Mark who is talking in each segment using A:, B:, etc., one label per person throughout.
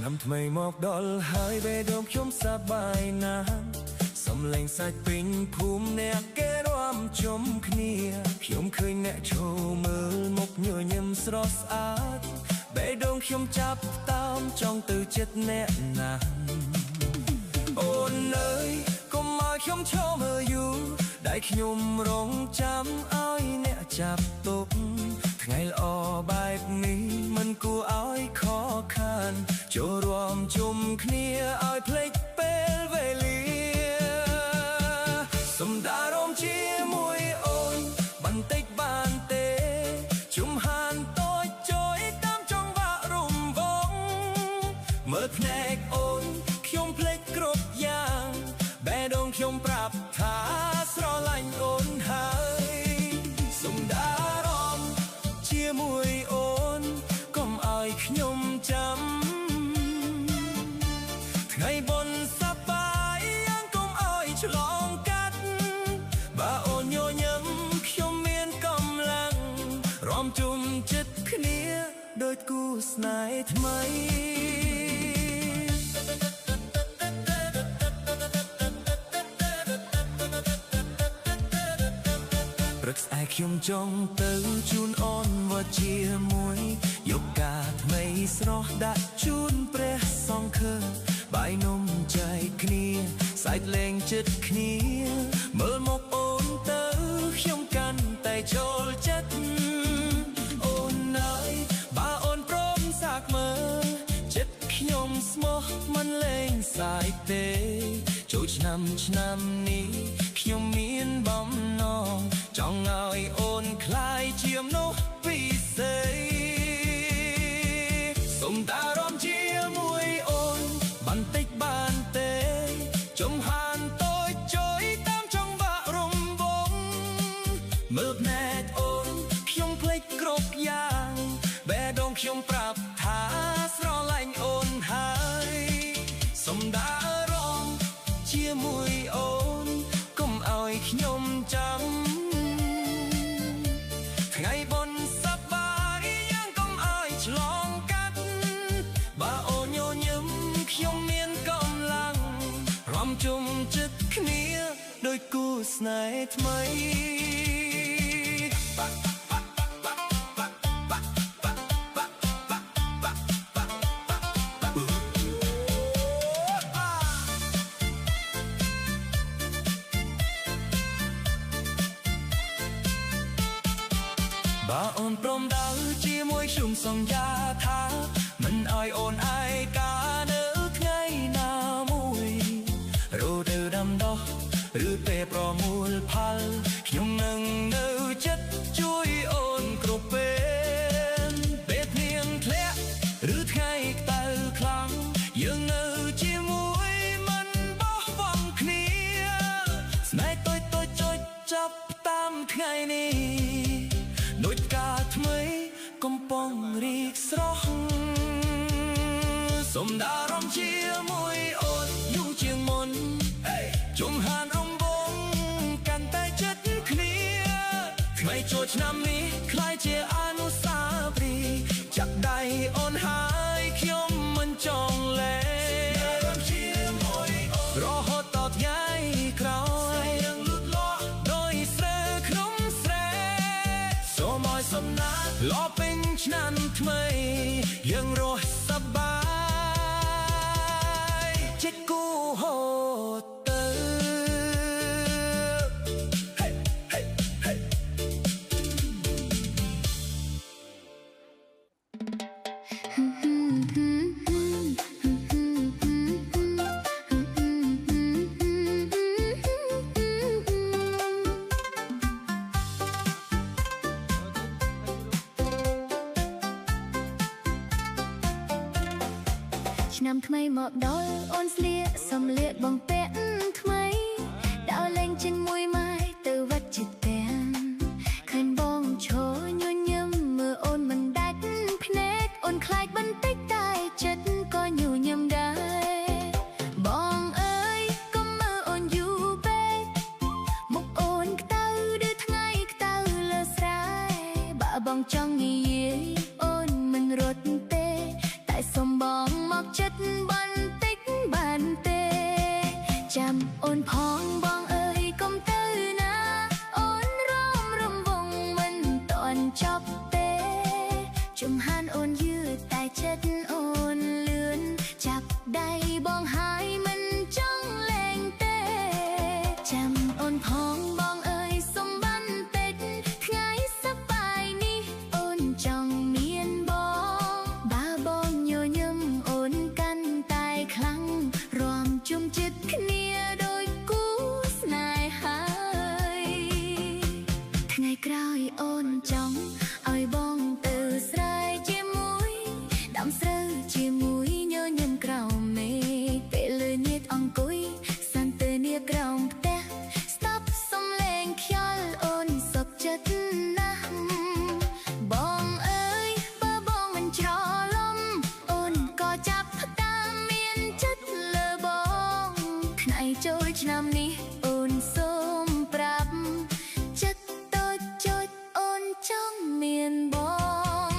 A: ឆ្នាំថ្មីមកដល់ហើយបេះដូងខ្ញុំសប្បាយណាស់សំលេងសាច់ពេញភូមិអ្នកគេរាំជុំគ្នាខ្ញុំឃើញអ្នកឈរមើលមុខញញឹមស្រស់ស្អាតបេះដូងខ្ញុំចាប់តាមចង់ទៅចិត្តអ្នកណាស់អូនអើយកុំឲ្យខ្ញុំឈរមើលយូរដែលខ្ញុំរងចាំឲ្យអ្នកចាប់ទុកថ្ងៃល្អបែបនេះមិនគួរឲ្យខកខានចូលរួមជុំគ្នាឲ្យភ្លេចពេលវេលាសំដារមជាមួយអូនបន្តិចបានទេជុំហានតូចជួយតាមចង្វាក់រំវងមើលភ្នែកអូនខ្ញុំភ្លេចគ្រប់យ៉ាងបេះដូងខ្ញុំប្រាប់ថាស្រឡាញ់អូនហើយសំដារមជាមួយអូនកុំឲ្យខ្ញុំចាំថ្ងៃបុណ្យសប្បាយយ៉ាងកុំឲ្យឆ្លងកាត់បើអូនញញឹមខ្ញុំមានកម្លាំងរំជុំចិត្តគ្នាដូចគូស្នេហ៍ថ្មីព្រឹកស្អែកខ្ញុំចង់ទៅជូនអូនវត្តជាមួយយកកាថ្មីស្រស់ដាក់ជូនព្រះសង្ឃបាយនំចែកគ្នាសើចលេងចិត្តគ្នាមើលមកអូនទៅខ្ញុំកាន់តែចូលចិត្តអូនអើយបើអូនព្រមសាកមើលចិត្តខ្ញុំស្មោះមិនលែងសាយទេចូលឆ្នាំឆ្នាំនេះខ្ញុំមានបំណងចង់ឲ្យអូនក្លាយជាមនុស្សពិសេសសូមតារំជាមួយអូនបន្តិចបានទេចំហានតូចជួយតាមចង្វាក់រំវងមើលភ្នែកអូនខ្ញុំភ្លេចគ្រប់យ៉ាងបេះដូងខ្ញុំប្រាប់ថាស្រឡាញ់អូនហើយសូមតារំជាមួយអូនកុំឲ្យខ្ញុំចាំថ្ងៃបុណ្យសប្បាយយ៉ាងកុំឲ្យឆ្លងកាត់បើអូនញញឹមខ្ញុំមានកម្លាំងរំជុំចិត្តគ្នាដូចគូស្នេហ៍ថ្មីបើអូនព្រមដើរជាមួយខ្ញុំសន្យាថាមិនឲ្យអូនឯកានៅថ្ងៃណាមួយរដូវដាំដុះឬពេលប្រមូលផលខ្ញុំនឹងនៅចិត្តជួយអូនគ្រប់ពេលពេលភ្លៀងធ្លាក់ឬថ្ងៃក្តៅខ្លាំងយើងនៅជាមួយមិនបោះបង់គ្នាស្នេហ៍តូចតូចចុចចាប់តាមថ្ងៃនេះដូចផ្កាថ្មីកំពុងរីកស្រស់សូមដារំជាមួយអូនយូរជាងមុនជុំហានរំវងកាន់តែចិត្តគ្នាថ្ងៃចូលឆ្នាំនេះក្លាយជាអនុស្សាវរីយ៍ចាប់ដៃអូនហើយខ្ញុំមិនចង់លែងរហូតដល់ថ្ងៃក្រោយដោយស្រូវក្នុងស្រែសូមឲ្យសំណាងល្អពេញឆ្នាំថ្មីយើងរស់សប្បាយចិត្តគូហូតទៅ
B: ឆ្នាំថ្មីមកដល់អូនស្លៀកសំលៀកបំពាក់ថ្មីដើរលេងជាមួយម៉ែទៅវត្តជិតទាំងឃើញបងឈរញញឹមមើលអូនមិនដាច់ភ្នែកអូនខ្លាចបន្តិចតែចិត្តក៏ញញឹមដែរបងអើយកុំមើលអូនយូរពេកមុខអូនក្តៅដូចថ្ងៃក្តៅលើស្រែបើបងចង់និយាយអូនមិនរត់ទេតែសុំបងមកចិត្ត ជំហានអូនយឺតតែចិត្តអូនលឿនចាប់ដៃបងហើយមិនចង់លែងទេចាំអូនផងបងអើយសុំបានតិចថ្ងៃសប្បាយនេះអូនចង់មានបងបើបងញញឹមអូនកាន់តែខ្លាំងរាំជុំចិត្តគ្នាដោយគូស្នេហាថ្ងៃក្រោយអូនចង់ឲ្យបងទៅស្រែជាមួយដាំស្រូវជាមួយញញឹមក្រោមមេឃពេលលើញាតអង្គុយសន្ទនាក្រោមផ្ទះស្ដាប់សំឡេងខ្យល់អូនសុខចិត្តណាស់បងអើយបើបងមិនច្រឡំអូនក៏ចាប់តាមមានចិត្តលើបងថ្ងៃចូលឆ្នាំនេះអូនសូមប្រាប់ចិត្តតូចចុចអូនចង់មានបង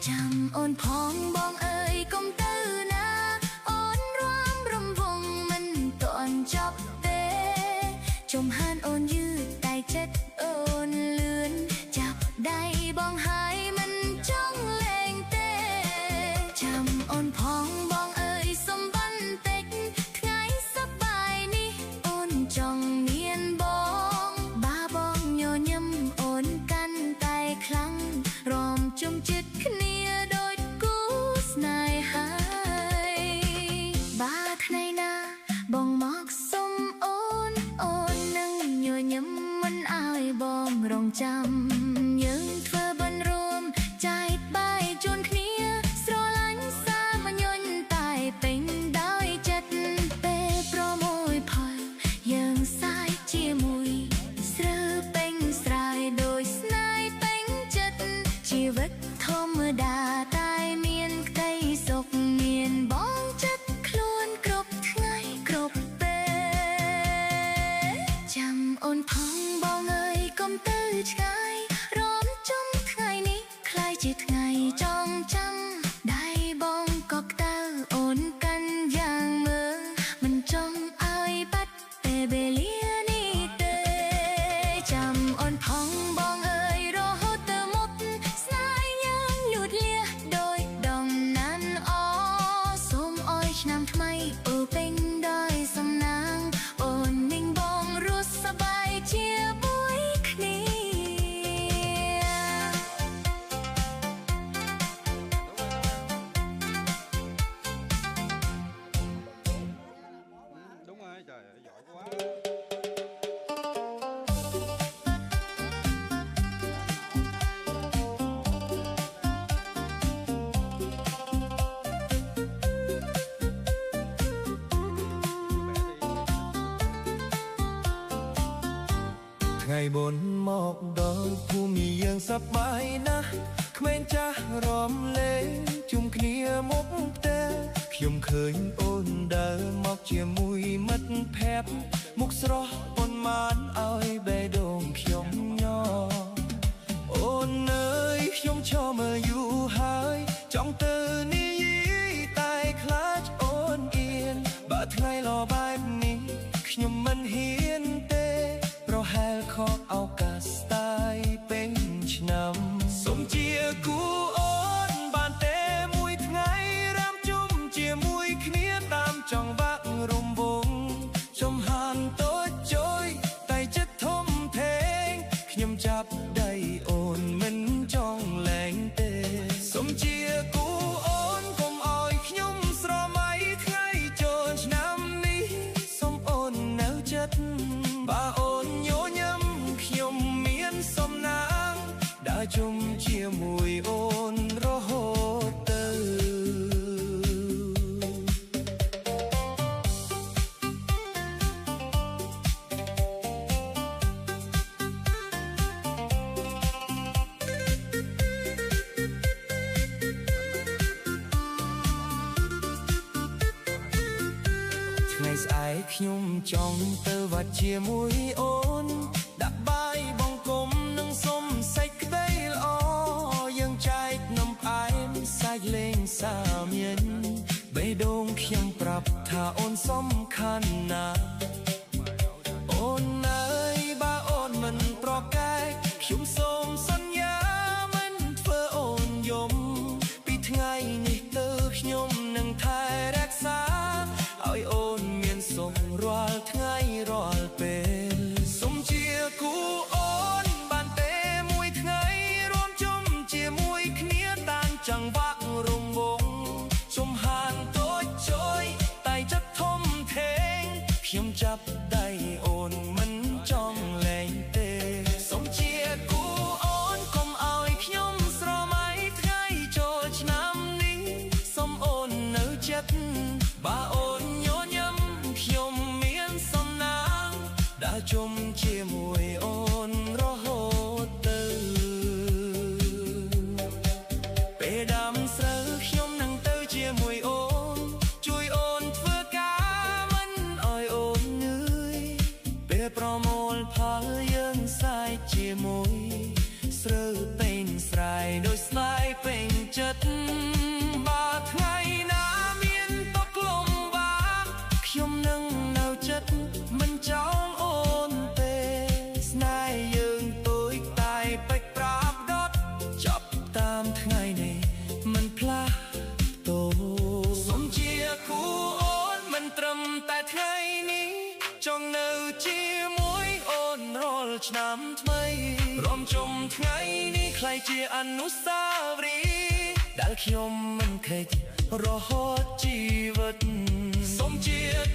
B: ចាំអូនផងបងអើយកុំទៅណាអូនរាំរំវងមិនទាន់ចប់ទេជំហានអូនយឺតតែចិត្តអូនលឿនចាប់ដៃបងហើយមិនចង់លែងទេចាំអូនផងបងអើយសុំបន្តិចថ្ងៃសប្បាយនេះអូនចង់មានបងបើបងញញឹមអូនកាន់តែខ្លាំងរាំជុំចិត្តគ្នាដូចគូស្នេហាបើថ្ងៃណាបងមកសុំអូនអូននឹងញញឹមមិនឲ្យបងរងចាំយើងធ្វើបុណ្យរួមចែកបាយជូនគ្នាស្រឡាញ់សាមញ្ញតែពេញដោយចិត្តពេលប្រមូលផលយើងសាយជាមួយស្រូវពេញស្រែដោយស្នេហ៍ពេញចិត្តជីវិតធម្មតាតែមានក្តីសុខមានបងចិត្តខ្លួនគ្រប់ថ្ងៃគ្រប់ពេលចាំអូនផងបងអើយកុំទៅឆ្ងាយរំជុំថ្ងៃនេះក្លាយជាថ្ងៃចងចាំដៃបងក៏ក្តៅអូនកាន់យ៉ាងមើលមិនចង់ឲ្យបាត់ពេលវេលានេះទេចាំអូនផងបងអើយរហូតទៅមុខស្នេហ៍យើងលូតលាស់ដោយដំណានអសូមឲ្យឆ្នាំថ្មីអូពេញដោយសំណាងអូននឹងបងរស់សប្បាយជាមួយគ្នា
C: Đúng rồi, trời ơi, giỏi quá.
A: ថ្ងៃបុណ្យមកដល់ភូមិយើងសប្បាយណាស់ក្មេងចាស់រំលែងជុំគ្នាមុខផ្ទះខ្ញុំឃើញអូនដើរមកជាមួយមិត្តភក្តិមុខស្រស់ប៉ុន្មានឲ្យបេះដូងខ្ញុំញ័រអូនអើយខ្ញុំឈរមើលយូរហើយចង់ទៅនិយាយតែខ្លាចអូនអៀនបើថ្ងៃល្អបែបនេះខ្ញុំមិនហ៊ានទេប្រហែលខកឱកាសតែពេញឆ្នាំសូមជាគូអូនបានតែមួយថ្ងៃរាំជុំជាមួយគ្នាតាមចង្វាក់រំវងចំហានតូចចុយតែចិត្តធំធេងខ្ញុំចាប់ដៃអូនមិនចង់លែងទេសូមជាគូអូនកុំឲ្យខ្ញុំស្រមៃថ្ងៃចូលឆ្នាំនេះសូមអូននៅចិត្តបើអូនញញឹមខ្ញុំមានសំណាងដើរជុំជាមួយអូនរហូតទៅថ្ងៃស្អែកខ្ញុំចង់ទៅវត្តជាមួយអូនដាក់បាយបង្គំនឹងសុំសេចក្តីល្អយើងចែកនំផ្អែមសាច់លេងសាមញ្ញបេះដូងខ្ញុំប្រាប់ថាអូនសំខាន់ណាស់អូនអើយបើអូនមិនប្រកែកខ្ញុំសូមសន្យាមិនធ្វើអូនយំ ដាំស្រូវខ្ញុំនឹងទៅជាមួយអូនជួយអូនធ្វើការមិនអោយអូននឿយពេលប្រមូលផលយើងសាយជាមួយស្រូវពេញស្រែដោយស្នេហ៍ពេញចិត្តបើថ្ងៃណាមានទុក្ខលំបាកខ្ញុំនឹងនៅចិត្តមិនចោលអូនទេស្នេហ៍យើងតូចតែពេចប្រាប់ដតចាប់តាមថ្ងៃនេះមិនផ្លាស់ប្ដូរសូមជាគូអូនមិនត្រឹមតែថ្ងៃនេះចង់នៅជាមួយអូនរាល់ឆ្នាំថ្មីរំជុំថ្ងៃនេះក្លាយជាអនុស្សាវរីយ៍ដែលខ្ញុំមិនខេចរហូតជីវិតសូមជា